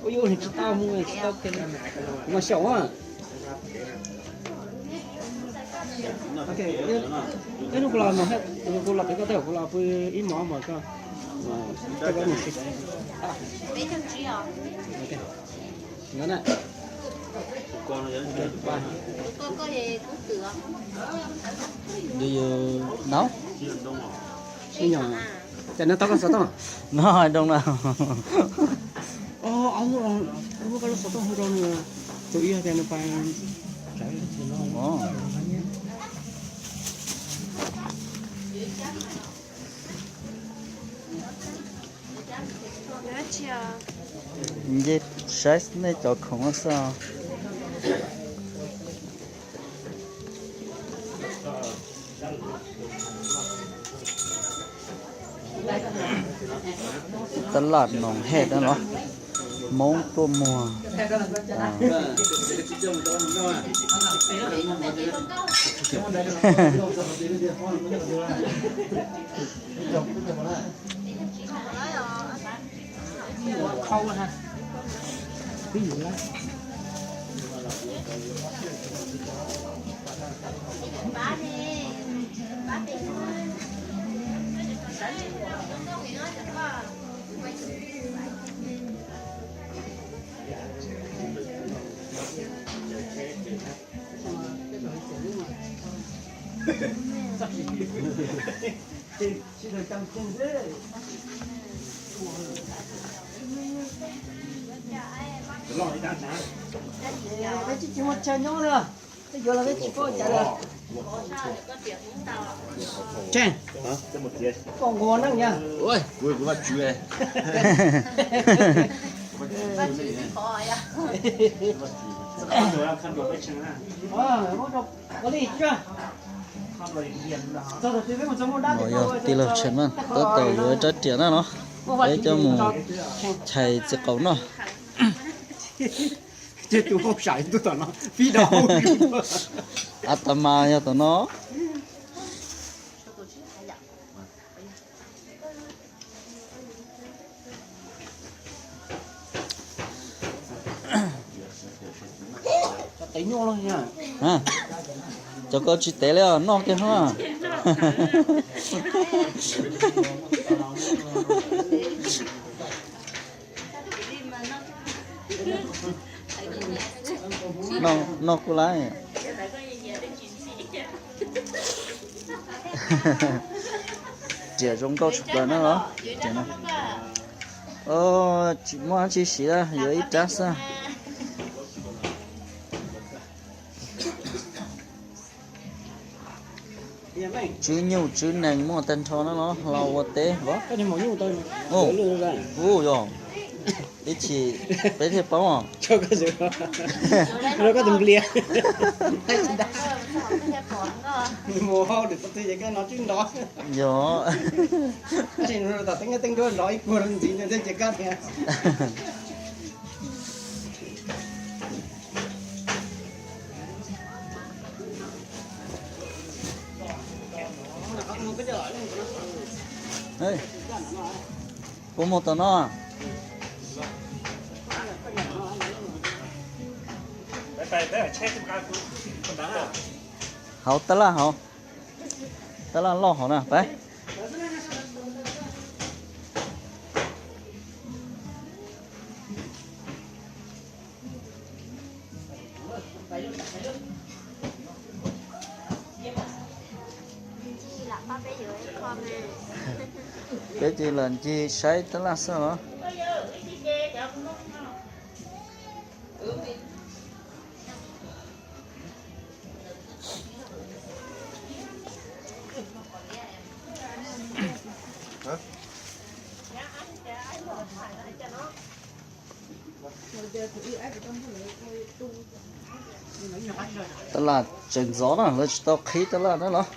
Ua yuj tsis tau mus, tsis tau kiag li. Kuv mas xyaum a. Ib hnub kuv los, kuv los pem koj tej, kuv los pw ib hmos mas koj, koj mus si. Ntawd na. Do you know? Ib nyuag, cas nws tau koj xov tooj? No, I don't know. Au, muab koj lub xov tooj hu rau nws, tus ib tias nws pais. Nce saib nej cov khoom xwb. Tab laj Noom Hej na los, Hmoob tuaj muag. Peb tsis muaj chaw nyob li, peb yuav los peb tsis paub cas li. Tseeb, koj nquag neej yog. Ua li, no yog tij laug Tshee na, tab tom yuav rab riam na no, peb coj mus chais txiv qaub noj. Ab, tab mas yog tom no. Cov koj tsis tev li os, noj kiag no. Noj kuj lawm. Riam zoo nkauj tshaj plaws na los. Tsis muaj dab tsi siv, yuav ib rab xwb. Tswv nyuj tswv nees muaj tag nrho na los, los ua teb los. Ub, yog ib chim peb thiaj paub. Yog. Puas mus tom no? Hauv tab laj hauv, tab laj loj hauv na, pab. Peb ces lam ncig saib tab laj xwb los. Tab laj tseem ntxov na, lawv tsis tau qhib tab laj na los.